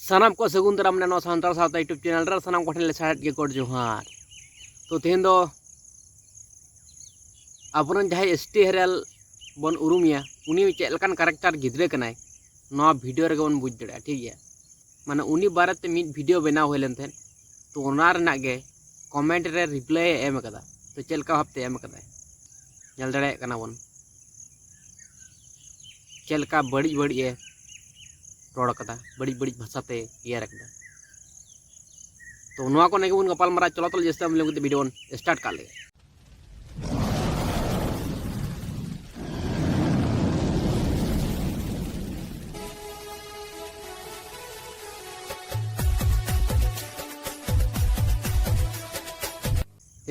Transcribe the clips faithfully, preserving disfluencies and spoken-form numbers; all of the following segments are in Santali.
ᱥᱟᱱᱟᱢ ᱠᱚ ᱥᱟᱹᱜᱩᱱ ᱫᱟᱨᱟᱢ ᱱᱚᱣᱟ ᱥᱟᱱᱛᱟᱲ ᱥᱟᱶᱛᱟ YouTube ᱪᱮᱱᱮᱞ ᱨᱮ᱾ ᱥᱟᱱᱟᱢ ᱠᱚᱴᱷᱮᱱ ᱞᱮ ᱥᱟᱨᱦᱟᱣᱮᱫ ᱜᱮ, ᱜᱚᱰ ᱡᱚᱦᱟᱨ᱾ ᱛᱚ ᱛᱮᱦᱮᱧ ᱫᱚ ᱟᱵᱚᱨᱮᱱ ᱡᱟᱦᱟᱸᱭ ᱮᱥ ᱴᱤ ᱦᱮᱨᱮᱞ ᱵᱚᱱ ᱩᱨᱩᱢᱮᱭᱟ, ᱩᱱᱤ ᱪᱮᱫ ᱞᱮᱠᱟᱱ ᱠᱮᱨᱮᱠᱴᱟᱨ ᱜᱤᱫᱽᱨᱟᱹ ᱠᱟᱱᱟᱭ, ᱱᱚᱣᱟ ᱵᱷᱤᱰᱤᱭᱳ ᱨᱮᱜᱮ ᱵᱚᱱ ᱵᱩᱡᱽ ᱫᱟᱲᱮᱭᱟᱜᱼᱟ, ᱴᱷᱤᱠ ᱜᱮᱭᱟ? ᱢᱟᱱᱮ ᱩᱱᱤ ᱵᱟᱨᱮᱛᱮ ᱢᱤᱫ ᱵᱷᱤᱰᱤᱭᱳ ᱵᱮᱱᱟᱣ ᱦᱩᱭ ᱞᱮᱱ ᱛᱟᱦᱮᱸᱫ, ᱛᱚ ᱚᱱᱟ ᱨᱮᱱᱟᱜ ᱜᱮ ᱠᱚᱢᱮᱱᱴ ᱨᱮ ᱨᱤᱯᱞᱟᱭ ᱮ ᱮᱢ ᱟᱠᱟᱫᱟ᱾ ᱛᱚ ᱪᱮᱫ ᱞᱮᱠᱟ ᱵᱷᱟᱵᱽᱛᱮ ᱮᱢ ᱟᱠᱟᱫᱟᱭ, ᱧᱮᱞ ᱫᱟᱲᱮᱭᱟᱜ ᱠᱟᱱᱟ ᱵᱚᱱ ᱪᱮᱫ ᱞᱮᱠᱟ ᱵᱟᱹᱲᱤᱡ ᱵᱟᱹᱲᱤᱡ ᱮ ᱨᱚᱲ ᱟᱠᱟᱫᱟ, ᱵᱟᱹᱲᱤᱡ ᱵᱟᱹᱲᱤᱡ ᱵᱷᱟᱥᱟᱛᱮ ᱮᱭᱟᱨ ᱟᱠᱟᱫᱟ᱾ ᱛᱚ ᱱᱚᱣᱟ ᱠᱚ ᱱᱤᱭᱮ ᱜᱮᱵᱚᱱ ᱜᱟᱯᱟᱞ ᱢᱟᱨᱟᱣᱟ᱾ ᱪᱚᱞᱚ ᱛᱟᱦᱚᱞᱮ ᱡᱟᱹᱥᱛᱤ ᱵᱟᱝ ᱵᱤᱞᱚᱢ ᱠᱟᱛᱮ ᱵᱷᱤᱰᱤᱭᱳ ᱵᱚᱱ ᱥᱴᱟᱨᱴ ᱠᱟᱜ ᱞᱮᱜᱮ᱾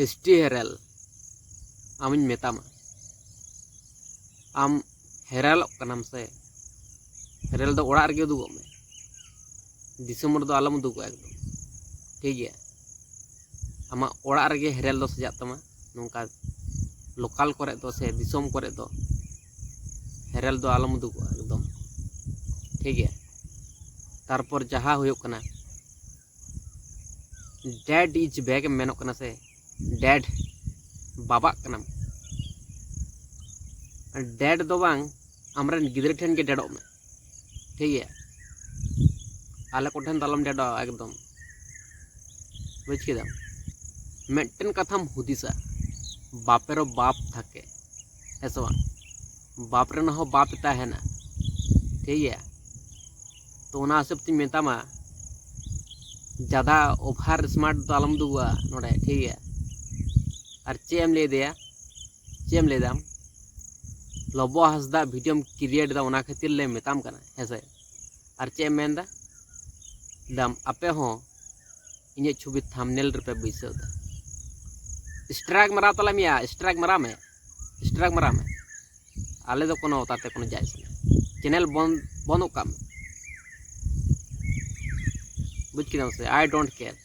ᱮᱥ ᱴᱤ ᱦᱮᱨᱮᱞ, ᱟᱢᱤᱧ ᱢᱮᱛᱟᱢᱟ, ᱟᱢ ᱦᱮᱨᱮᱞᱚᱜ ᱠᱟᱱᱟᱢ ᱥᱮ, ᱦᱮᱨᱮᱞ ᱫᱚ ᱚᱲᱟᱜ ᱨᱮᱜᱮ ᱩᱫᱩᱜᱚᱜ ᱢᱮ, ᱫᱤᱥᱚᱢ ᱨᱮᱫᱚ ᱟᱞᱚᱢ ᱩᱫᱩᱜᱚᱜᱼᱟ ᱮᱠᱫᱚᱢ, ᱴᱷᱤᱠ ᱜᱮᱭᱟ? ᱟᱢᱟᱜ ᱚᱲᱟᱜ ᱨᱮᱜᱮ ᱦᱮᱨᱮᱞ ᱫᱚ ᱥᱟᱡᱟᱜ ᱛᱟᱢᱟ᱾ ᱱᱚᱝᱠᱟ ᱞᱳᱠᱟᱞ ᱠᱚᱨᱮ ᱫᱚ ᱥᱮ ᱫᱤᱥᱚᱢ ᱠᱚᱨᱮ ᱫᱚ ᱦᱮᱨᱮᱞ ᱫᱚ ᱟᱞᱚᱢ ᱩᱫᱩᱜᱚᱜᱼᱟ ᱮᱠᱫᱚᱢ, ᱴᱷᱤᱠ ᱜᱮᱭᱟ? ᱛᱟᱨᱯᱚᱨ ᱡᱟᱦᱟᱸ ᱦᱩᱭᱩᱜ ᱠᱟᱱᱟ, ᱰᱮᱰ ᱤᱡ ᱵᱮᱠ ᱮᱢ ᱢᱮᱱᱚᱜ ᱠᱟᱱᱟ ᱥᱮ, ᱰᱮᱰ ᱵᱟᱵᱟᱜ ᱠᱟᱱᱟᱢ᱾ ᱰᱮᱰ ᱫᱚ ᱵᱟᱝ, ᱟᱢᱨᱮᱱ ᱜᱤᱫᱽᱨᱟᱹ ᱴᱷᱮᱱ ᱜᱮ ᱰᱮᱰᱚᱜ ᱢᱮ, ᱴᱷᱤᱠ ᱜᱮᱭᱟ? ᱟᱞᱮ ᱠᱚᱴᱷᱮᱱ ᱫᱚ ᱟᱞᱚᱢ ᱰᱮᱰᱚᱜᱼᱟ ᱮᱠᱫᱚᱢ, ᱵᱩᱡᱽ ᱠᱮᱫᱟᱢ? ᱢᱤᱫᱴᱮᱱ ᱠᱟᱛᱷᱟᱢ ᱦᱩᱫᱤᱥᱟ, ᱵᱟᱯᱮᱨᱚ ᱵᱟᱯ ᱛᱷᱟᱠᱮ, ᱦᱮᱸ ᱥᱮ ᱵᱟᱝ? ᱵᱟᱯ ᱨᱮᱱᱟᱜ ᱦᱚᱸ ᱵᱟᱯ ᱮ ᱛᱟᱦᱮᱱᱟ, ᱴᱷᱤᱠ ᱜᱮᱭᱟ? ᱛᱚ ᱚᱱᱟ ᱦᱤᱥᱟᱹᱵ ᱛᱤᱧ ᱢᱮᱛᱟᱢᱟ, ᱡᱟᱫᱟ ᱳᱵᱷᱟᱨ ᱥᱢᱟᱨᱴ ᱫᱚ ᱟᱞᱚᱢ ᱩᱫᱩᱜᱚᱜᱼᱟ ᱱᱚᱰᱮ, ᱴᱷᱤᱠ ᱜᱮᱭᱟ? ᱟᱨ ᱪᱮᱫ ᱮᱢ ᱞᱟᱹᱭ ᱫᱮᱭᱟ, ᱪᱮᱫ ᱮᱢ ᱞᱟᱹᱭ ᱫᱟᱢ? ᱞᱚᱵᱚ ᱦᱟᱸᱥᱫᱟ ᱵᱷᱤᱰᱤᱭᱳᱢ ᱠᱨᱤᱭᱮᱴ ᱮᱫᱟ, ᱚᱱᱟ ᱠᱷᱟᱹᱛᱤᱨ ᱞᱮ ᱢᱮᱛᱟᱢ ᱠᱟᱱᱟ, ᱦᱮᱸ ᱥᱮ? ᱟᱨ ᱪᱮᱫ ᱮᱢ ᱢᱮᱱᱫᱟ? ᱫᱟᱢ ᱟᱯᱮ ᱦᱚᱸ ᱤᱧᱟᱹᱜ ᱪᱷᱚᱵᱤ ᱛᱷᱟᱢᱵᱱᱮᱞ ᱨᱮᱯᱮ ᱵᱟᱹᱭᱥᱟᱹᱣ ᱮᱫᱟ᱾ ᱥᱴᱨᱟᱭᱤᱠ ᱢᱟᱨᱟᱣ ᱛᱟᱞᱮ ᱢᱮᱭᱟ, ᱥᱴᱨᱟᱭᱤᱠ ᱢᱟᱨᱟᱣ ᱢᱮ, ᱥᱴᱨᱟᱭᱤᱠ ᱢᱟᱨᱟᱣ ᱢᱮ᱾ ᱟᱞᱮ ᱫᱚ ᱠᱳᱱᱳ ᱛᱟᱛᱮ ᱠᱳᱱᱳ ᱡᱟᱭ ᱥᱟᱱᱟ᱾ ᱪᱮᱱᱮᱞ ᱵᱚᱱᱫ, ᱵᱚᱱᱫᱚᱜ ᱠᱟᱜ ᱢᱮ, ᱵᱩᱡᱽ ᱠᱮᱫᱟᱢ ᱥᱮ? I don't care.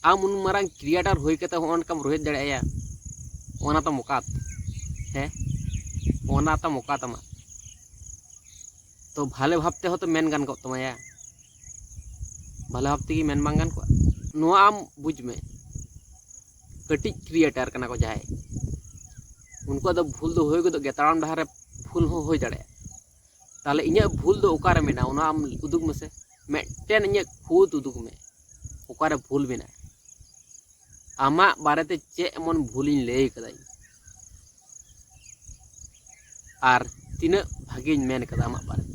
ᱟᱢ ᱩᱱ ᱢᱟᱨᱟᱝ ᱠᱨᱤᱭᱮᱴᱟᱨ ᱦᱩᱭ ᱠᱟᱛᱮ ᱦᱚᱸ ᱚᱱᱠᱟᱢ ᱨᱳᱦᱮᱫ ᱫᱟᱲᱮᱭᱟᱭᱟ, ᱚᱱᱟ ᱛᱟᱢ ᱚᱠᱟᱛ, ᱦᱮᱸ? ᱚᱱᱟ ᱛᱟᱢ ᱚᱠᱟᱛ ᱟᱢᱟᱜ? ᱛᱚ ᱵᱷᱟᱞᱮ ᱵᱷᱟᱵᱽ ᱛᱮᱦᱚᱸ ᱛᱚ ᱢᱮᱱ ᱜᱟᱱ ᱠᱚᱜ ᱛᱟᱢᱟ ᱭᱟ, ᱵᱷᱟᱞᱮ ᱵᱷᱟᱵᱽ ᱛᱮᱜᱮ ᱢᱮᱱ ᱵᱟᱝ ᱜᱟᱱ ᱠᱚᱜᱼᱟ? ᱱᱚᱣᱟ ᱟᱢ ᱵᱩᱡᱽ ᱢᱮ, ᱠᱟᱹᱴᱤᱡ ᱠᱨᱤᱭᱮᱴᱟᱨ ᱠᱟᱱᱟ ᱠᱚ ᱡᱟᱦᱟᱸᱭ, ᱩᱱᱠᱩᱣᱟᱜ ᱫᱚ ᱵᱷᱩᱞ ᱫᱚ ᱦᱩᱭ ᱜᱚᱫᱚᱜ ᱜᱮᱭᱟ, ᱛᱟᱲᱟᱢ ᱰᱟᱦᱟᱨ ᱨᱮ ᱵᱷᱩᱞ ᱦᱚᱸ ᱦᱩᱭ ᱫᱟᱲᱮᱭᱟᱜᱼᱟ᱾ ᱛᱟᱦᱚᱞᱮ ᱤᱧᱟᱹᱜ ᱵᱷᱩᱞ ᱫᱚ ᱚᱠᱟᱨᱮ ᱢᱮᱱᱟᱜᱼᱟ, ᱚᱱᱟ ᱟᱢ ᱩᱫᱩᱜᱽ ᱢᱮᱥᱮ᱾ ᱢᱤᱫᱴᱮᱱ ᱤᱧᱟᱹᱜ ᱠᱷᱩᱫ ᱩᱫᱩᱜᱽ ᱢᱮ, ᱚᱠᱟᱨᱮ ᱵᱷᱩᱞ ᱢᱮᱱᱟᱜᱼᱟ᱾ ᱟᱢᱟᱜ ᱵᱟᱨᱮᱛᱮ ᱪᱮᱫ ᱮᱢᱚᱱ ᱵᱷᱩᱞᱤᱧ ᱞᱟᱹᱭ ᱠᱟᱫᱟᱧ ᱟᱨ ᱛᱤᱱᱟᱹᱜ ᱵᱷᱟᱜᱮᱧ ᱢᱮᱱ ᱠᱟᱫᱟ ᱟᱢᱟᱜ ᱵᱟᱨᱮᱛᱮ?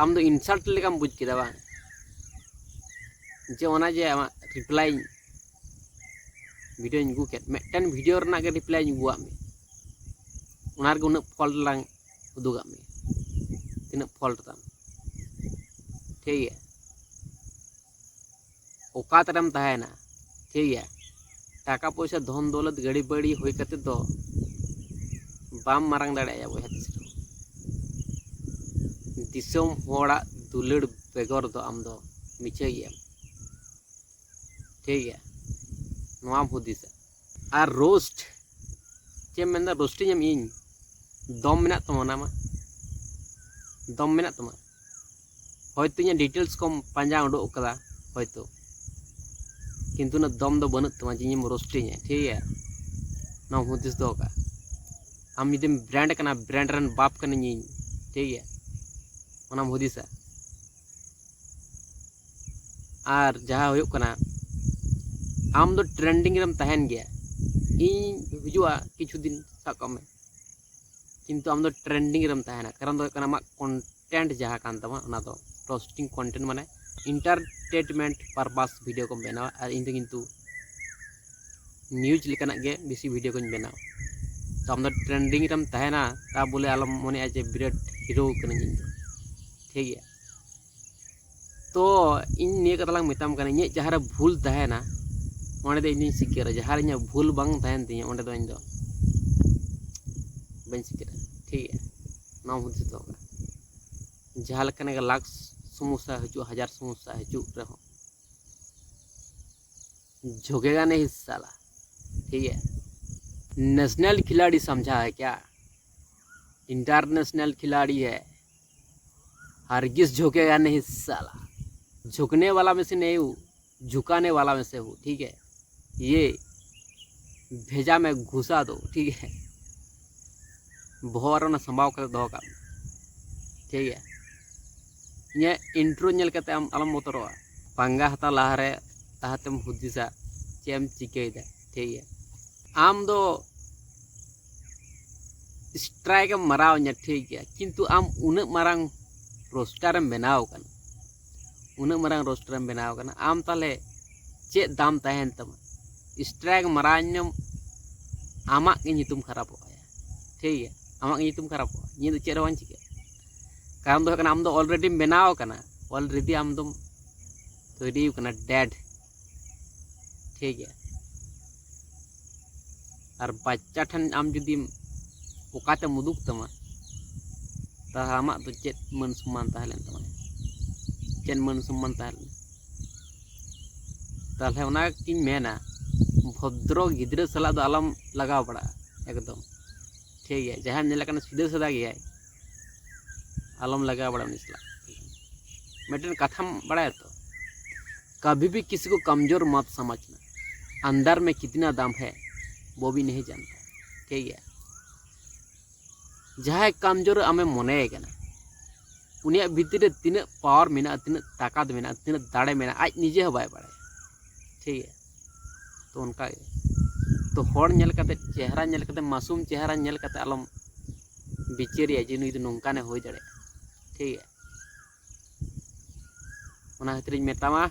ᱟᱢ ᱫᱚ ᱤᱱᱥᱟᱞᱴ ᱞᱮᱠᱟᱢ ᱵᱩᱡᱽ ᱠᱮᱫᱟ ᱵᱟᱝ, ᱡᱮ ᱚᱱᱟ ᱡᱮ ᱟᱢᱟᱜ ᱨᱤᱯᱞᱟᱭ ᱵᱷᱤᱰᱤᱭᱳᱧ ᱟᱹᱜᱩ ᱠᱮᱫ, ᱢᱤᱫᱴᱮᱱ ᱵᱷᱤᱰᱤᱭᱳ ᱨᱮᱱᱟᱜ ᱜᱮ ᱨᱤᱯᱞᱟᱭᱤᱧ ᱟᱹᱜᱩᱣᱟᱫ ᱢᱮ, ᱚᱱᱟ ᱨᱮᱜᱮ ᱩᱱᱟᱹᱜ ᱯᱷᱚᱞᱴ ᱞᱟᱝ ᱩᱫᱩᱜᱟᱜ ᱢᱮ, ᱛᱤᱱᱟᱹᱜ ᱯᱷᱚᱞᱴ ᱛᱟᱢ᱾ ᱴᱷᱤᱠ ᱜᱮᱭᱟ, ᱚᱠᱟᱛ ᱨᱮᱢ ᱛᱟᱦᱮᱱᱟ? ᱴᱷᱤᱠ ᱜᱮᱭᱟ, ᱴᱟᱠᱟ ᱯᱚᱭᱥᱟ, ᱫᱷᱚᱱ ᱫᱚᱞᱚᱛ, ᱜᱟᱹᱰᱤ ᱵᱟᱹᱲᱤ ᱦᱩᱭ ᱠᱟᱛᱮ ᱫᱚ ᱵᱟᱢ ᱢᱟᱨᱟᱝ ᱫᱟᱲᱮᱭᱟᱜᱼᱟ ᱵᱚᱭᱦᱟ ᱛᱤᱥ ᱨᱮᱦᱚᱸ᱾ ᱫᱤᱥᱚᱢ ᱦᱚᱲᱟᱜ ᱫᱩᱞᱟᱹᱲ ᱵᱮᱜᱚᱨ ᱫᱚ ᱟᱢ ᱫᱚ ᱢᱤᱪᱷᱟᱹ ᱜᱮᱭᱟᱢ᱾ ᱴᱷᱤᱠ ᱜᱮᱭᱟ, ᱱᱚᱣᱟᱢ ᱦᱩᱫᱤᱥᱟ᱾ ᱟᱨ ᱨᱳᱥᱴ, ᱪᱮᱫ ᱮᱢ ᱢᱮᱱᱫᱟ? ᱨᱳᱥᱴᱤᱧ ᱮᱢ ᱤᱧ? ᱫᱚᱢ ᱢᱮᱱᱟᱜ ᱛᱟᱢᱟ ᱚᱱᱟ ᱢᱟ, ᱫᱚᱢ ᱢᱮᱱᱟᱜ ᱛᱟᱢᱟ᱾ ᱦᱚᱭᱛᱳ ᱤᱧᱟᱹᱜ ᱰᱤᱴᱮᱞᱥ ᱠᱚᱢ ᱯᱟᱸᱡᱟ ᱩᱰᱩᱠ ᱠᱟᱫᱟ ᱦᱚᱭᱛᱳ, ᱠᱤᱱᱛᱩ ᱩᱱᱟᱹᱜ ᱫᱚᱢ ᱫᱚ ᱵᱟᱹᱱᱩᱜ ᱛᱟᱢᱟ ᱡᱮ ᱤᱧᱮᱢ ᱨᱳᱥᱴᱤᱧᱟ, ᱴᱷᱤᱠ ᱜᱮᱭᱟ? ᱱᱚᱣᱟᱢ ᱦᱩᱫᱤᱥ ᱫᱚᱦᱚ ᱠᱟᱜᱼᱟ᱾ ᱟᱢ ᱡᱩᱫᱤᱢ ᱵᱨᱮᱱᱰ ᱠᱟᱱᱟ, ᱵᱨᱮᱱᱰ ᱨᱮᱱ ᱵᱟᱯ ᱠᱟᱹᱱᱟᱹᱧ ᱤᱧ, ᱴᱷᱤᱠ ᱜᱮᱭᱟ? ᱚᱱᱟᱢ ᱦᱩᱫᱤᱥᱟ᱾ ᱟᱨ ᱡᱟᱦᱟᱸ ᱦᱩᱭᱩᱜ ᱠᱟᱱᱟ, ᱟᱢ ᱫᱚ ᱴᱨᱮᱱᱰᱤᱝ ᱨᱮᱢ ᱛᱟᱦᱮᱱ ᱜᱮᱭᱟ᱾ ᱤᱧ ᱦᱤᱡᱩᱜᱼᱟ ᱠᱤᱪᱷᱩ ᱫᱤᱱ, ᱥᱟᱵ ᱠᱟᱜ ᱢᱮ, ᱠᱤᱱᱛᱩ ᱟᱢ ᱫᱚ ᱴᱨᱮᱱᱰᱤᱝ ᱨᱮᱢ ᱛᱟᱦᱮᱱᱟ᱾ ᱠᱟᱨᱚᱱ ᱫᱚ ᱦᱩᱭᱩᱜ ᱠᱟᱱᱟ, ᱟᱢᱟᱜ ᱠᱚᱱᱴᱮᱱᱴ ᱡᱟᱦᱟᱸ ᱠᱟᱱ ᱛᱟᱢᱟ, ᱚᱱᱟ ᱫᱚ ᱨᱳᱥᱴᱤᱝ ᱠᱚᱱᱴᱮᱱᱴ, ᱢᱟᱱᱮ ᱤᱱᱴᱟᱨᱴᱮᱱᱢᱮᱱᱴ ᱯᱟᱨᱯᱟᱥ ᱵᱷᱤᱰᱤᱭᱳ ᱠᱚᱢ ᱵᱮᱱᱟᱣᱟ᱾ ᱟᱨ ᱤᱧ ᱫᱚ ᱠᱤᱱᱛᱩ ᱱᱤᱭᱩᱡᱽ ᱞᱮᱠᱟᱱᱟᱜ ᱜᱮ ᱵᱮᱥᱤ ᱵᱷᱤᱰᱤᱭᱳ ᱠᱚᱧ ᱵᱮᱱᱟᱣᱟ᱾ ᱛᱚ ᱟᱢ ᱫᱚ ᱴᱨᱮᱱᱰᱤᱝ ᱨᱮᱢ ᱛᱟᱦᱮᱱᱟ, ᱛᱟ ᱵᱚᱞᱮ ᱟᱞᱚᱢ ᱢᱚᱱᱮᱭᱟ ᱡᱮ ᱵᱤᱨᱟᱴ ᱦᱤᱨᱳ ᱠᱟᱹᱱᱟᱹᱧ ᱤᱧ ᱫᱚ, ᱴᱷᱤᱠ ᱜᱮᱭᱟ? ᱛᱚ ᱤᱧ ᱱᱤᱭᱟᱹ ᱠᱟᱛᱷᱟ ᱞᱟᱝ ᱢᱮᱛᱟᱢ ᱠᱟᱱᱟ, ᱤᱧᱟᱹᱜ ᱡᱟᱦᱟᱸ ᱨᱮ ᱵᱷᱩᱞ ᱛᱟᱦᱮᱱᱟ, ᱚᱸᱰᱮ ᱫᱚ ᱤᱧ ᱫᱚᱧ ᱥᱤᱠᱟᱹᱨᱟ᱾ ᱡᱟᱦᱟᱸ ᱨᱮ ᱤᱧᱟᱹᱜ ᱵᱷᱩᱞ ᱵᱟᱝ ᱛᱟᱦᱮᱱ ᱛᱤᱧᱟᱹ, ᱚᱸᱰᱮ ᱫᱚ ᱤᱧ ᱫᱚ ᱵᱟᱹᱧ ᱥᱤᱠᱟᱹᱨᱟ, ᱴᱷᱤᱠ ᱜᱮᱭᱟ? ᱱᱚᱣᱟ ᱦᱩᱫᱤᱥ ᱫᱚᱦᱚ ᱠᱟᱜᱼᱟ᱾ ᱡᱟᱦᱟᱸ ᱞᱮᱠᱟᱱᱟᱜ ᱜᱮ ᱞᱟᱠᱷ ᱥᱚᱢᱚᱥᱥᱟ ᱦᱤᱡᱩᱜ, ᱦᱟᱡᱟᱨ ᱥᱚᱢᱚᱥᱥᱟ ᱦᱤᱡᱩᱜ ᱨᱮᱦᱚᱸ, ᱡᱷᱩᱠᱮᱜᱟ ᱱᱟᱦᱤᱸ ᱥᱟᱞᱟ, ᱴᱷᱤᱠ ᱜᱮᱭᱟ? ᱱᱮᱥᱱᱟᱞ ᱠᱷᱤᱞᱟᱲᱤ ᱥᱟᱢᱡᱷᱟ ᱦᱮ ᱠᱭᱟ? ᱤᱱᱴᱟᱨᱱᱮᱥᱱᱟᱞ ᱠᱷᱤᱞᱟᱲᱤ ᱦᱮ, ᱦᱟᱨᱜᱤᱥ ᱡᱷᱩᱠᱮᱜᱟ ᱱᱟᱦᱤᱸ ᱥᱟᱞᱟ᱾ झुकने वाला में से नहीं हूँ, झुकाने वाला में से हूँ, ठीक है। ये भेजा में घुसा दो, ठीक है। ᱵᱚᱦᱚᱜ ᱨᱮ ᱚᱱᱟ ᱥᱟᱢᱵᱟᱣ ᱠᱟᱛᱮ ᱫᱚᱦᱚ ᱠᱟᱜ ᱢᱮ, ᱴᱷᱤᱠ ᱜᱮᱭᱟ᱾ ᱤᱧᱟᱹᱜ ᱤᱱᱴᱨᱳ ᱧᱮᱞ ᱠᱟᱛᱮ ᱟᱢ ᱟᱞᱚᱢ ᱵᱚᱛᱚᱨᱚᱜᱼᱟ᱾ ᱯᱟᱸᱜᱟ ᱦᱟᱛᱟᱣ ᱞᱟᱦᱟᱨᱮ ᱞᱟᱦᱟᱛᱮᱢ ᱦᱩᱫᱤᱥᱟ ᱪᱮᱫ ᱮᱢ ᱪᱤᱠᱟᱹᱭᱮᱫᱟ, ᱴᱷᱤᱠ ᱜᱮᱭᱟ᱾ ᱟᱢ ᱫᱚ ᱥᱴᱨᱟᱭᱤᱠ ᱮᱢ ᱢᱟᱨᱟᱣ ᱤᱧᱟ, ᱴᱷᱤᱠ ᱜᱮᱭᱟ, ᱠᱤᱱᱛᱩ ᱟᱢ ᱩᱱᱟᱹᱜ ᱢᱟᱨᱟᱝ ᱨᱳᱥᱴᱟᱨ ᱮᱢ ᱵᱮᱱᱟᱣ ᱟᱠᱟᱱᱟ, ᱩᱱᱟᱹᱜ ᱢᱟᱨᱟᱝ ᱨᱳᱥᱴᱟᱨ ᱮᱢ ᱵᱮᱱᱟᱣ ᱟᱠᱟᱱᱟ, ᱟᱢ ᱛᱟᱦᱚᱞᱮ ᱪᱮᱫ ᱫᱟᱢ ᱛᱟᱦᱮᱱ ᱛᱟᱢᱟ? ᱥᱴᱨᱟᱭᱤᱠ ᱢᱟᱨᱟᱣ ᱤᱧᱟᱢ, ᱟᱢᱟᱜ ᱜᱮ ᱧᱩᱛᱩᱢ ᱠᱷᱟᱨᱟᱯᱚᱜᱼᱟ, ᱴᱷᱤᱠ ᱜᱮᱭᱟ, ᱟᱢᱟᱜ ᱜᱮ ᱧᱩᱛᱩᱢ ᱠᱷᱟᱨᱟᱯᱚᱜᱼᱟ᱾ ᱤᱧᱟᱹᱜ ᱫᱚ ᱪᱮᱫ ᱦᱚᱸ ᱵᱟᱝ ᱪᱤᱠᱟᱹᱜᱼᱟ᱾ ᱠᱟᱨᱚᱱ ᱫᱚ ᱦᱩᱭᱩᱜ ᱠᱟᱱᱟ, ᱟᱢ ᱫᱚ ᱚᱞᱨᱮᱰᱤᱢ ᱵᱮᱱᱟᱣ ᱟᱠᱟᱱᱟ, ᱚᱞᱨᱮᱰᱤ ᱟᱢ ᱫᱚᱢ ᱛᱳᱭᱨᱤ ᱟᱠᱟᱱᱟ, ᱰᱮᱰ, ᱴᱷᱤᱠ ᱜᱮᱭᱟ᱾ ᱟᱨ ᱵᱟᱪᱪᱟ ᱴᱷᱮᱱ ᱟᱢ ᱡᱩᱫᱤᱢ ᱚᱠᱟᱛᱮᱢ ᱩᱫᱩᱜ ᱛᱟᱢᱟ, ᱛᱟᱦᱞᱮ ᱟᱢᱟᱜ ᱫᱚ ᱪᱮᱫ ᱢᱟᱹᱱ ᱥᱚᱢᱢᱟᱱ ᱛᱟᱦᱮᱸ ᱞᱮᱱ ᱛᱟᱢᱟ? ᱪᱮᱫ ᱢᱟᱹᱱ ᱥᱚᱢᱢᱟᱱ ᱛᱟᱦᱮᱸ ᱞᱮᱱᱟ? ᱛᱟᱦᱞᱮ ᱚᱱᱟᱜᱤᱧ ᱢᱮᱱᱟ, ᱵᱷᱚᱫᱨᱚ ᱜᱤᱫᱽᱨᱟᱹ ᱥᱟᱞᱟᱜ ᱫᱚ ᱟᱞᱚᱢ ᱞᱟᱜᱟᱣ ᱵᱟᱲᱟᱜᱼᱟ ᱮᱠᱫᱚᱢ, ᱴᱷᱤᱠ ᱜᱮᱭᱟ᱾ ᱡᱟᱦᱟᱸᱭ ᱧᱮᱞᱮ ᱠᱟᱱᱟ ᱥᱤᱫᱷᱟᱹ ᱥᱟᱫᱟ ᱜᱮᱭᱟᱭ, ᱟᱞᱚᱢ ᱞᱟᱜᱟᱣ ᱵᱟᱲᱟᱜᱼᱟ ᱩᱱᱤ ᱥᱟᱞᱟᱜ᱾ ᱢᱤᱫᱴᱮᱱ ᱠᱟᱛᱷᱟᱢ ᱵᱟᱲᱟᱭᱟ ᱛᱚ, ᱠᱟᱵᱷᱤ ᱵᱷᱤ ᱠᱤᱥᱤ ᱠᱚ ᱠᱟᱢᱡᱳᱨ ᱢᱟᱛ ᱥᱟᱢᱟᱡᱽᱱᱟ, ᱟᱱᱫᱟᱨ ᱢᱮ ᱠᱤᱛᱱᱟ ᱫᱟᱢ ᱦᱮ ᱵᱚ ᱵᱷᱤ ᱱᱟᱦᱤ ᱡᱟᱱᱛᱟ, ᱴᱷᱤᱠ ᱜᱮᱭᱟ᱾ ᱡᱟᱦᱟᱸᱭ ᱠᱟᱢᱡᱳᱨ ᱟᱢᱮᱢ ᱢᱚᱱᱮᱭᱮ ᱠᱟᱱᱟ, ᱩᱱᱤᱭᱟᱜ ᱵᱷᱤᱛᱤᱨ ᱨᱮ ᱛᱤᱱᱟᱹᱜ ᱯᱟᱣᱟᱨ ᱢᱮᱱᱟᱜᱼᱟ, ᱛᱤᱱᱟᱹᱜ ᱛᱟᱠᱟᱛ ᱢᱮᱱᱟᱜᱼᱟ, ᱛᱤᱱᱟᱹᱜ ᱫᱟᱲᱮ ᱢᱮᱱᱟᱜᱼᱟ, ᱟᱡ ᱱᱤᱡᱮ ᱦᱚᱸ ᱵᱟᱭ ᱵᱟᱲᱟᱭᱟ, ᱴᱷᱤᱠ ᱜᱮᱭᱟ᱾ ᱛᱚ ᱚᱱᱠᱟ ᱜᱮ, ᱛᱚ ᱦᱚᱲ ᱧᱮᱞ ᱠᱟᱛᱮ, ᱪᱮᱦᱨᱟ ᱧᱮᱞ ᱠᱟᱛᱮ, ᱢᱟᱥᱩᱢ ᱪᱮᱦᱨᱟ ᱧᱮᱞ ᱠᱟᱛᱮ ᱟᱞᱚᱢ ᱵᱤᱪᱟᱹᱨᱮᱭᱟ ᱡᱮ ᱱᱩᱭ ᱫᱚ ᱱᱚᱝᱠᱟᱱᱮ ᱦᱩᱭ ᱫᱟᱲᱮᱭᱟᱜᱼᱟ, ᱴᱷᱤᱠ ᱜᱮᱭᱟ᱾ ᱚᱱᱟ ᱠᱷᱟᱹᱛᱤᱨᱤᱧ ᱢᱮᱛᱟᱢᱟ,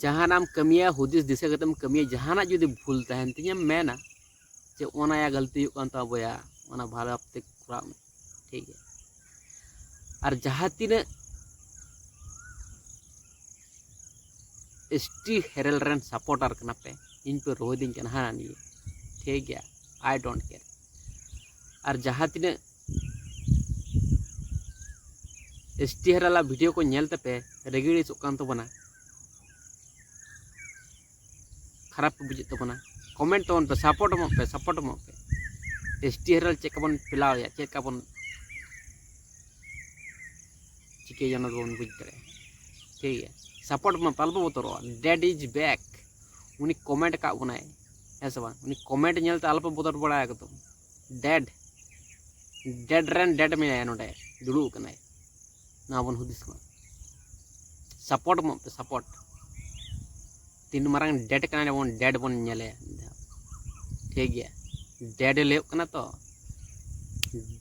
ᱡᱟᱦᱟᱱᱟᱜ ᱮᱢ ᱠᱟᱹᱢᱤᱭᱟ, ᱦᱩᱫᱤᱥ ᱫᱤᱥᱟᱹ ᱠᱟᱛᱮᱢ ᱠᱟᱹᱢᱤᱭᱟ, ᱡᱟᱦᱟᱱᱟᱜ ᱡᱩᱫᱤ ᱵᱷᱩᱞ ᱛᱟᱦᱮᱱ ᱛᱤᱧᱟᱹ, ᱢᱮᱱᱟ ᱡᱮ ᱚᱱᱟ ᱭᱟ ᱜᱟᱹᱞᱛᱤ ᱦᱩᱭᱩᱜ ᱠᱟᱱ ᱛᱟᱵᱚᱭᱟ, ᱚᱱᱟ ᱵᱷᱟᱞᱮ ᱵᱷᱟᱵᱛᱮ ᱠᱚᱨᱟᱣ ᱢᱮ, ᱴᱷᱤᱠ ᱜᱮᱭᱟ᱾ ᱟᱨ ᱡᱟᱦᱟᱸ ᱛᱤᱱᱟᱹᱜ ᱮᱥ ᱴᱤ ᱦᱮᱨᱮᱞ ᱨᱮᱱ ᱥᱟᱯᱳᱨᱴᱟᱨ ᱠᱟᱱᱟ ᱯᱮ, ᱤᱧ ᱯᱮ ᱨᱚᱦᱚᱭᱫᱤᱧ ᱠᱟᱱᱟ ᱦᱟᱱᱟ ᱱᱤᱭᱟᱹ, ᱴᱷᱤᱠ ᱜᱮᱭᱟ, I don't care᱾ ᱟᱨ ᱡᱟᱦᱟᱸ ᱛᱤᱱᱟᱹᱜ ᱮᱥ ᱴᱤ ᱦᱮᱨᱮᱞᱟᱜ ᱵᱷᱤᱰᱤᱭᱳ ᱠᱚ ᱧᱮᱞ ᱛᱮᱯᱮ ᱨᱟᱹᱜᱤ ᱟᱹᱲᱤᱥᱚᱜ ᱠᱟᱱ ᱛᱟᱵᱚᱱᱟ, ᱠᱷᱟᱨᱟᱯ ᱠᱚ ᱵᱩᱡᱷᱟᱹᱜ ᱛᱟᱵᱚᱱᱟ, ᱠᱚᱢᱮᱱᱴ ᱛᱟᱵᱚᱱ ᱯᱮ, ᱥᱟᱯᱳᱨᱴ ᱮᱢᱚᱜ ᱯᱮ, ᱥᱟᱯᱳᱨᱴ ᱮᱢᱚᱜ ᱯᱮ᱾ ᱮᱥ ᱴᱤ ᱦᱮᱨᱮᱞ ᱪᱮᱫ ᱠᱟᱵᱚᱱ ᱯᱮᱞᱟᱣᱮᱭᱟ, ᱪᱮᱫ ᱠᱟᱵᱚᱱ, ᱪᱤᱠᱟᱹ ᱡᱮᱱᱚ ᱵᱚᱱ ᱵᱩᱡᱽ ᱫᱟᱲᱮᱭᱟᱜᱼᱟ᱾ ᱴᱷᱤᱠ ᱜᱮᱭᱟ, ᱥᱟᱯᱳᱨᱴ ᱢᱟ ᱟᱞᱚᱯᱮ ᱵᱚᱛᱚᱨᱚᱜᱼᱟ, dad is back᱾ ᱩᱱᱤ ᱠᱚᱢᱮᱱᱴ ᱟᱠᱟᱫ ᱵᱚᱱᱟᱭ, ᱦᱮᱸ ᱥᱮ ᱵᱟᱝ? ᱩᱱᱤ ᱠᱚᱢᱮᱱᱴ ᱧᱮᱞᱛᱮ ᱟᱞᱚᱯᱮ ᱵᱚᱛᱚᱨ ᱵᱟᱲᱟᱭᱟ ᱮᱠᱫᱚᱢ᱾ ᱰᱮᱰ, ᱰᱮᱰ ᱨᱮᱱ ᱰᱮᱰ ᱢᱮᱱᱟᱭᱟ ᱱᱚᱰᱮ, ᱫᱩᱲᱩᱵ ᱟᱠᱟᱱᱟᱭ᱾ ᱱᱚᱣᱟ ᱵᱚᱱ ᱦᱩᱫᱤᱥ ᱢᱟ, ᱥᱟᱯᱳᱨᱴ ᱮᱢᱚᱜ ᱯᱮ, ᱥᱟᱯᱳᱨᱴ᱾ ᱛᱤᱱ ᱢᱟᱨᱟᱝ ᱰᱮᱰ ᱠᱟᱱᱟᱭ, ᱵᱚᱱ ᱰᱮᱰ ᱵᱚᱱ ᱧᱮᱞᱮᱭᱟ ᱢᱤᱫ ᱫᱷᱟᱣ᱾ ᱴᱷᱤᱠ ᱜᱮᱭᱟ, ᱰᱮᱰ ᱮ ᱞᱟᱹᱭᱚᱜ ᱠᱟᱱᱟ ᱛᱚ,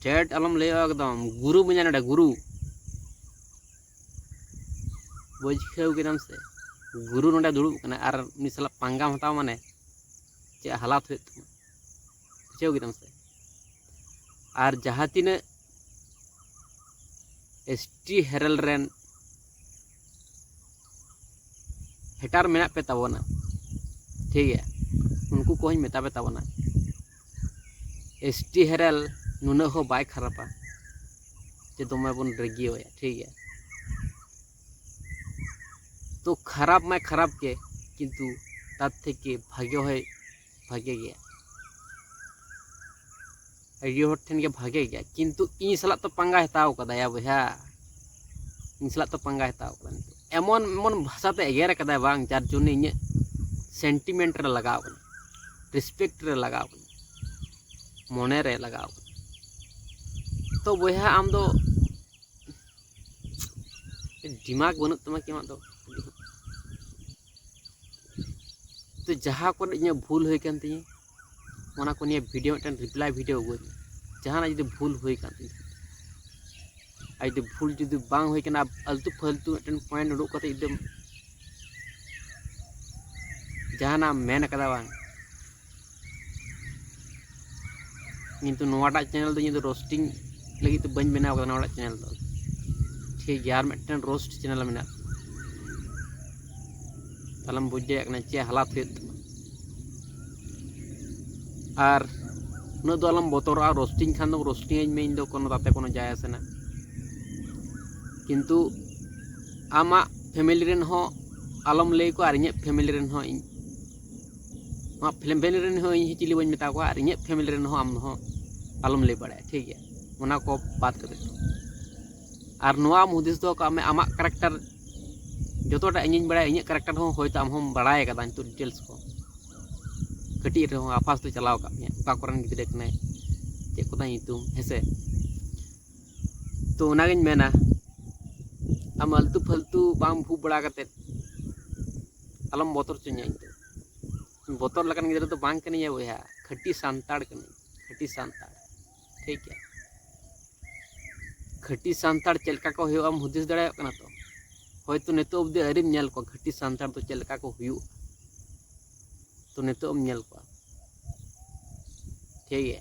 ᱰᱮᱰ ᱟᱞᱚᱢ ᱞᱟᱹᱭᱚᱜᱼᱟ ᱮᱠᱫᱚᱢ᱾ ᱜᱩᱨᱩ ᱢᱮᱱᱟᱭᱟ ᱱᱚᱰᱮ, ᱜᱩᱨᱩ᱾ ᱵᱩᱡᱷᱟᱹᱣ ᱠᱮᱫᱟᱢ ᱥᱮ? ᱜᱩᱨᱩ ᱱᱚᱰᱮ ᱫᱩᱲᱩᱵ ᱠᱟᱱᱟ ᱟᱨ ᱩᱱᱤ ᱥᱟᱞᱟᱜ ᱯᱟᱸᱜᱟᱢ ᱦᱟᱛᱟᱣ ᱢᱟᱱᱮ ᱪᱮᱫ ᱦᱟᱞᱟᱛ ᱦᱩᱭᱩᱜ ᱛᱟᱢᱟ, ᱵᱩᱡᱷᱟᱹᱣ ᱠᱮᱫᱟᱢ ᱥᱮ? ᱟᱨ ᱡᱟᱦᱟᱸ ᱛᱤᱱᱟᱹᱜ ᱮᱥ ᱴᱤ ᱦᱮᱨᱮᱞ ᱨᱮᱱ ᱦᱮᱴᱟᱨ ᱢᱮᱱᱟᱜ ᱯᱮ ᱛᱟᱵᱚᱱᱟ, ᱴᱷᱤᱠ ᱜᱮᱭᱟ, ᱩᱱᱠᱩ ᱠᱚᱦᱚᱸᱧ ᱢᱮᱛᱟ ᱯᱮ ᱛᱟᱵᱚᱱᱟ, ᱮᱥ ᱴᱤ ᱦᱮᱨᱮᱞ ᱱᱩᱱᱟᱹᱜ ᱦᱚᱸ ᱵᱟᱭ ᱠᱷᱟᱨᱟᱯᱟ ᱡᱮ ᱫᱚᱢᱮ ᱵᱚᱱ ᱨᱟᱹᱜᱤᱭᱟᱹᱣᱟᱭᱟ, ᱴᱷᱤᱠ ᱜᱮᱭᱟ᱾ ᱛᱚ ᱠᱷᱟᱨᱟᱯ ᱢᱟᱭ ᱠᱷᱟᱨᱟᱯ ᱜᱮ, ᱠᱤᱱᱛᱩ ᱛᱟᱨ ᱛᱷᱮᱠᱮ ᱵᱷᱟᱜᱮ ᱦᱚᱸᱭ ᱵᱷᱟᱜᱮ ᱜᱮᱭᱟ᱾ ᱟᱹᱰᱤ ᱦᱚᱲ ᱴᱷᱮᱱ ᱜᱮ ᱵᱷᱟᱜᱮ ᱜᱮᱭᱟ, ᱠᱤᱱᱛᱩ ᱤᱧ ᱥᱟᱞᱟᱜ ᱛᱚ ᱯᱟᱸᱜᱟᱭ ᱦᱟᱛᱟᱣ ᱠᱟᱫᱟ ᱭᱟ ᱵᱚᱭᱦᱟ, ᱤᱧ ᱥᱟᱞᱟᱜ ᱛᱚ ᱯᱟᱸᱜᱟᱭ ᱦᱟᱛᱟᱣ ᱠᱟᱫᱟ᱾ ᱱᱤᱛᱚᱜ ᱮᱢᱚᱱ ᱮᱢᱚᱱ ᱵᱷᱟᱥᱟᱛᱮ ᱮᱜᱮᱨ ᱠᱟᱫᱟᱭ ᱵᱟᱝ, ᱡᱟᱨ ᱡᱚᱱᱱᱮ ᱤᱧᱟᱹᱜ ᱥᱮᱱᱴᱤᱢᱮᱱᱴ ᱨᱮ ᱞᱟᱜᱟᱣ ᱠᱟᱱᱟ, ᱨᱮᱥᱯᱮᱠᱴ ᱨᱮ ᱞᱟᱜᱟᱣ ᱠᱟᱱᱟ, ᱢᱚᱱᱮ ᱨᱮ ᱞᱟᱜᱟᱣ ᱠᱟᱱᱟ᱾ ᱛᱚ ᱵᱚᱭᱦᱟ, ᱟᱢ ᱫᱚ ᱫᱤᱢᱟᱜᱽ ᱵᱟᱹᱱᱩᱜ ᱛᱟᱢᱟ ᱠᱤ ᱟᱢᱟᱜ ᱫᱚ? ᱛᱚ ᱡᱟᱦᱟᱸ ᱠᱚᱨᱮ ᱤᱧᱟᱹᱜ ᱵᱷᱩᱞ ᱦᱩᱭ ᱠᱟᱱ ᱛᱤᱧᱟᱹ, ᱚᱱᱟ ᱠᱚ ᱱᱤᱭᱮ ᱵᱷᱤᱰᱤᱭᱳ, ᱢᱤᱫᱴᱮᱱ ᱨᱤᱯᱞᱟᱭ ᱵᱷᱤᱰᱤᱭᱳ ᱟᱹᱜᱩᱭ ᱢᱮ᱾ ᱡᱟᱦᱟᱱᱟᱜ ᱡᱩᱫᱤ ᱵᱷᱩᱞ ᱦᱩᱭ ᱠᱟᱱ ᱛᱤᱧᱟᱹ, ᱟᱨ ᱡᱩᱫᱤ ᱵᱷᱩᱞ ᱡᱩᱫᱤ ᱵᱟᱝ ᱦᱩᱭ ᱠᱟᱱᱟ, ᱟᱞᱛᱩ ᱯᱷᱟᱞᱛᱩ ᱢᱤᱫᱴᱮᱱ ᱯᱚᱭᱮᱱᱴ ᱩᱰᱩᱠ ᱠᱟᱛᱮ ᱡᱩᱫᱤᱢ ᱡᱟᱦᱟᱱᱟᱜ ᱮᱢ ᱢᱮᱱ ᱠᱟᱫᱟ ᱵᱟᱝ, ᱠᱤᱱᱛᱩ ᱱᱚᱣᱟᱴᱟᱜ ᱪᱮᱱᱮᱞ ᱫᱚ ᱤᱧ ᱫᱚ ᱨᱳᱥᱴᱤᱝ ᱞᱟᱹᱜᱤᱫ ᱫᱚ ᱵᱟᱹᱧ ᱵᱮᱱᱟᱣ ᱠᱟᱫᱟ᱾ ᱱᱚᱣᱟᱴᱟᱜ ᱪᱮᱱᱮᱞ ᱫᱚ ᱴᱷᱤᱠ ᱜᱮᱭᱟ, ᱟᱨ ᱢᱤᱫᱴᱮᱱ ᱨᱳᱥᱴ ᱪᱮᱱᱮᱞ ᱢᱮᱱᱟᱜᱼᱟ᱾ ᱛᱟᱦᱞᱮᱢ ᱵᱩᱡᱽ ᱫᱟᱲᱮᱭᱟᱜ ᱠᱟᱱᱟ ᱪᱮᱫ ᱦᱟᱞᱟᱛ ᱦᱩᱭᱩᱜ ᱛᱟᱢᱟ᱾ ᱟᱨ ᱩᱱᱟᱹᱜ ᱫᱚ ᱟᱞᱚᱢ ᱵᱚᱛᱚᱨᱚᱜᱼᱟ, ᱨᱳᱥᱴᱤᱝ ᱠᱷᱟᱱ ᱫᱚᱢ ᱨᱳᱥᱴᱤᱝ ᱟᱹᱧ ᱢᱮ, ᱤᱧ ᱫᱚ ᱠᱳᱱᱳ ᱛᱟᱛᱮ ᱠᱳᱱᱳ ᱡᱟᱭ ᱟᱥᱮ ᱱᱟ᱾ ᱠᱤᱱᱛᱩ ᱟᱢᱟᱜ ᱯᱷᱮᱢᱮᱞᱤ ᱨᱮᱱ ᱦᱚᱸ ᱟᱞᱚᱢ ᱞᱟᱹᱭ ᱟᱠᱚᱣᱟ, ᱟᱨ ᱤᱧᱟᱹᱜ ᱯᱷᱮᱢᱮᱞᱤ ᱨᱮᱱ ᱦᱚᱸ ᱤᱧ, ᱟᱢᱟᱜ ᱯᱷᱮᱢᱮᱞᱤ ᱨᱮᱱ ᱦᱚᱸ ᱤᱧ ᱪᱤᱞᱤ ᱵᱟᱹᱧ ᱢᱮᱛᱟ ᱠᱚᱣᱟ, ᱟᱨ ᱤᱧᱟᱹᱜ ᱯᱷᱮᱢᱮᱞᱤ ᱨᱮᱱ ᱦᱚᱸ ᱟᱢ ᱦᱚᱸ ᱟᱞᱚᱢ ᱞᱟᱹᱭ ᱵᱟᱲᱟᱭᱟ, ᱴᱷᱤᱠ ᱜᱮᱭᱟ? ᱚᱱᱟ ᱠᱚ ᱵᱟᱫ ᱠᱟᱛᱮ᱾ ᱟᱨ ᱱᱚᱣᱟ ᱟᱢ ᱦᱩᱫᱤᱥ ᱫᱚᱦᱚ ᱠᱟᱜ ᱢᱮ, ᱟᱢᱟᱜ ᱠᱮᱨᱮᱠᱴᱟᱨ ᱡᱚᱛᱚᱴᱟ ᱤᱧᱤᱧ ᱵᱟᱲᱟᱭᱟ, ᱤᱧᱟᱹᱜ ᱠᱮᱨᱮᱠᱴᱟᱨ ᱦᱚᱸ ᱦᱚᱭᱛᱳ ᱟᱢ ᱦᱚᱸᱢ ᱵᱟᱲᱟᱭ ᱟᱠᱟᱫᱟ ᱱᱤᱛᱚᱜ ᱰᱤᱴᱮᱞᱥ ᱠᱚ᱾ ᱠᱟᱹᱴᱤᱡ ᱨᱮᱦᱚᱸ ᱟᱯᱷᱟᱥ ᱫᱚ ᱪᱟᱞᱟᱣ ᱟᱠᱟᱫ ᱢᱮᱭᱟ, ᱚᱠᱟ ᱠᱚᱨᱮᱱ ᱜᱤᱫᱽᱨᱟᱹ ᱠᱟᱱᱟᱭ, ᱪᱮᱫ ᱠᱚ ᱛᱟᱭ ᱧᱩᱛᱩᱢ, ᱦᱮᱸᱥᱮ? ᱛᱚ ᱚᱱᱟᱜᱤᱧ ᱢᱮᱱᱟ, ᱟᱢ ᱟᱞᱛᱩ ᱯᱷᱟᱞᱛᱩ ᱵᱟᱝ ᱵᱷᱩᱜ ᱵᱟᱲᱟ ᱠᱟᱛᱮᱫ ᱟᱞᱚᱢ ᱵᱚᱛᱚᱨ ᱦᱚᱪᱚᱧᱟ ᱤᱧ ᱫᱚ᱾ ᱵᱚᱛᱚᱨ ᱞᱮᱠᱟᱱ ᱜᱤᱫᱽᱨᱟᱹ ᱫᱚ ᱵᱟᱝ ᱠᱟᱹᱱᱟᱹᱧ ᱭᱟ ᱵᱚᱭᱦᱟ, ᱠᱷᱟᱹᱴᱤ ᱥᱟᱱᱛᱟᱲ ᱠᱟᱹᱱᱟᱹᱧ, ᱠᱷᱟᱹᱴᱤ ᱥᱟᱱᱛᱟᱲ, ᱴᱷᱤᱠ ᱜᱮᱭᱟ? ᱠᱷᱟᱹᱴᱤ ᱥᱟᱱᱛᱟᱲ ᱪᱮᱫ ᱞᱮᱠᱟ ᱠᱚ ᱦᱩᱭᱩᱜᱼᱟ, ᱟᱢ ᱦᱩᱫᱤᱥ ᱫᱟᱲᱮᱭᱟᱜ ᱠᱟᱱᱟ ᱛᱚ? ᱦᱚᱭᱛᱳ ᱱᱤᱛᱚᱜ ᱚᱵᱫᱤ ᱟᱹᱣᱨᱤᱢ ᱧᱮᱞ ᱠᱚᱣᱟ ᱠᱷᱟᱹᱴᱤ ᱥᱟᱱᱛᱟᱲ ᱫᱚ ᱪᱮᱫ ᱞᱮᱠᱟ ᱠᱚ ᱦᱩᱭᱩᱜᱼᱟ, ᱛᱚ ᱱᱤᱛᱚᱜ ᱮᱢ ᱧᱮᱞ ᱠᱚᱣᱟ, ᱴᱷᱤᱠ ᱜᱮᱭᱟ?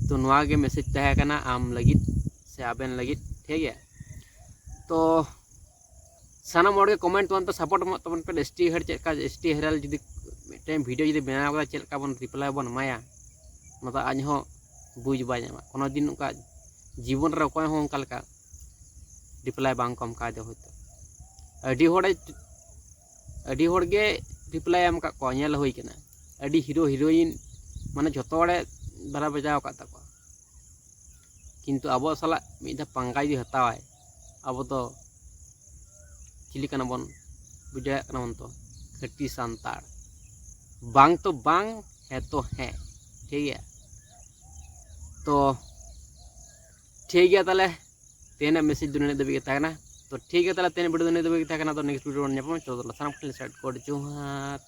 ᱛᱚ ᱱᱚᱣᱟ ᱜᱮ ᱢᱮᱥᱮᱡᱽ ᱛᱟᱦᱮᱸ ᱠᱟᱱᱟ ᱟᱢ ᱞᱟᱹᱜᱤᱫ ᱥᱮ ᱟᱵᱮᱱ ᱞᱟᱹᱜᱤᱫ, ᱴᱷᱤᱠ ᱜᱮᱭᱟ? ᱛᱚ ᱥᱟᱱᱟᱢ ᱦᱚᱲ ᱜᱮ ᱠᱚᱢᱮᱱᱴ ᱛᱟᱵᱚᱱ ᱯᱮ, ᱥᱟᱯᱳᱨᱴ ᱮᱢᱚᱜ ᱛᱟᱵᱚᱱ ᱯᱮ᱾ ᱮᱥ ᱴᱤ ᱦᱮᱨᱟᱞ ᱪᱮᱫ ᱞᱮᱠᱟ, ᱮᱥ ᱴᱤ ᱦᱮᱨᱟᱞ ᱡᱩᱫᱤ ᱢᱤᱫᱴᱮᱱ ᱵᱷᱤᱰᱤᱭᱳ ᱡᱩᱫᱤ ᱵᱮᱱᱟᱣ ᱠᱟᱫᱟ, ᱪᱮᱫ ᱞᱮᱠᱟ ᱵᱚᱱ ᱨᱤᱯᱞᱟᱭ ᱵᱚᱱ ᱮᱢᱟᱭᱟ, ᱚᱱᱟ ᱫᱚ ᱟᱡ ᱦᱚᱸ ᱵᱩᱡᱽ ᱵᱟᱭ ᱧᱟᱢᱟ᱾ ᱠᱳᱱᱳ ᱫᱤᱱ ᱚᱱᱠᱟ ᱡᱤᱵᱚᱱ ᱨᱮ ᱚᱠᱚᱭ ᱦᱚᱸ ᱚᱱᱠᱟ ᱞᱮᱠᱟ ᱨᱤᱯᱞᱟᱭ ᱵᱟᱝ ᱠᱚ ᱮᱢ ᱠᱟᱣᱫᱮᱭᱟ ᱦᱚᱭᱛᱳ᱾ ᱟᱹᱰᱤ ᱦᱚᱲᱮ, ᱟᱹᱰᱤ ᱦᱚᱲ ᱜᱮ ᱨᱤᱯᱞᱟᱭ ᱮᱢ ᱟᱠᱟᱫ ᱠᱚᱣᱟ, ᱧᱮᱞ ᱦᱩᱭ ᱠᱟᱱᱟ᱾ ᱟᱹᱰᱤ ᱦᱤᱨᱳ ᱦᱤᱨᱳᱭᱤᱱ, ᱢᱟᱱᱮ ᱡᱷᱚᱛᱚ ᱦᱚᱲᱮ ᱫᱟᱨᱟ ᱵᱟᱡᱟᱣ ᱟᱠᱟᱫ ᱛᱟᱠᱚᱣᱟ᱾ ᱠᱤᱱᱛᱩ ᱟᱵᱚ ᱥᱟᱞᱟᱜ ᱢᱤᱫ ᱫᱷᱟᱣ ᱯᱟᱸᱜᱟ ᱡᱩᱫᱤ ᱦᱟᱛᱟᱣᱟᱭ, ᱟᱵᱚ ᱫᱚ ᱪᱤᱞᱤ ᱠᱟᱱᱟ ᱵᱚᱱ? ᱵᱩᱡᱽ ᱫᱟᱲᱮᱭᱟᱜ ᱠᱟᱱᱟ ᱵᱚᱱ ᱛᱚ, ᱠᱷᱟᱹᱴᱤ ᱥᱟᱱᱛᱟᱲ᱾ ᱵᱟᱝ ᱛᱚ ᱵᱟᱝ, ᱦᱮᱸ ᱛᱚ ᱦᱮᱸ, ᱴᱷᱤᱠ ᱜᱮᱭᱟ? ᱛᱚ ᱴᱷᱤᱠ ᱜᱮᱭᱟ ᱛᱟᱦᱚᱞᱮ, ᱛᱮᱦᱮᱧᱟᱜ ᱢᱮᱥᱮᱡᱽ ᱫᱚ ᱱᱤᱱᱟᱹᱜ ᱫᱷᱟᱹᱵᱤᱡ ᱜᱮ ᱛᱟᱦᱮᱸ ᱠᱟᱱᱟ᱾ ᱛᱚ ᱴᱷᱤᱠ ᱜᱮᱭᱟ ᱛᱟᱦᱚᱞᱮ, ᱛᱮᱦᱮᱧᱟᱜ ᱵᱷᱤᱰᱤᱭᱳ ᱫᱚ ᱱᱤᱱᱟᱹᱜ ᱫᱷᱟᱹᱵᱤᱡ ᱜᱮ ᱛᱟᱦᱮᱸ ᱠᱟᱱᱟ᱾ ᱛᱚ ᱱᱮᱠᱥᱴ ᱵᱷᱤᱰᱤᱭᱳ ᱨᱮᱵᱚᱱ ᱧᱟᱯᱟᱢᱟ᱾ ᱪᱚᱞᱚ ᱛᱟᱦᱚᱞᱮ ᱥᱟᱱᱟᱢ ᱠᱚ ᱴᱷᱮᱱ ᱥᱟᱭᱤᱰ ᱠᱳᱰ ᱡᱚᱦᱟᱨ᱾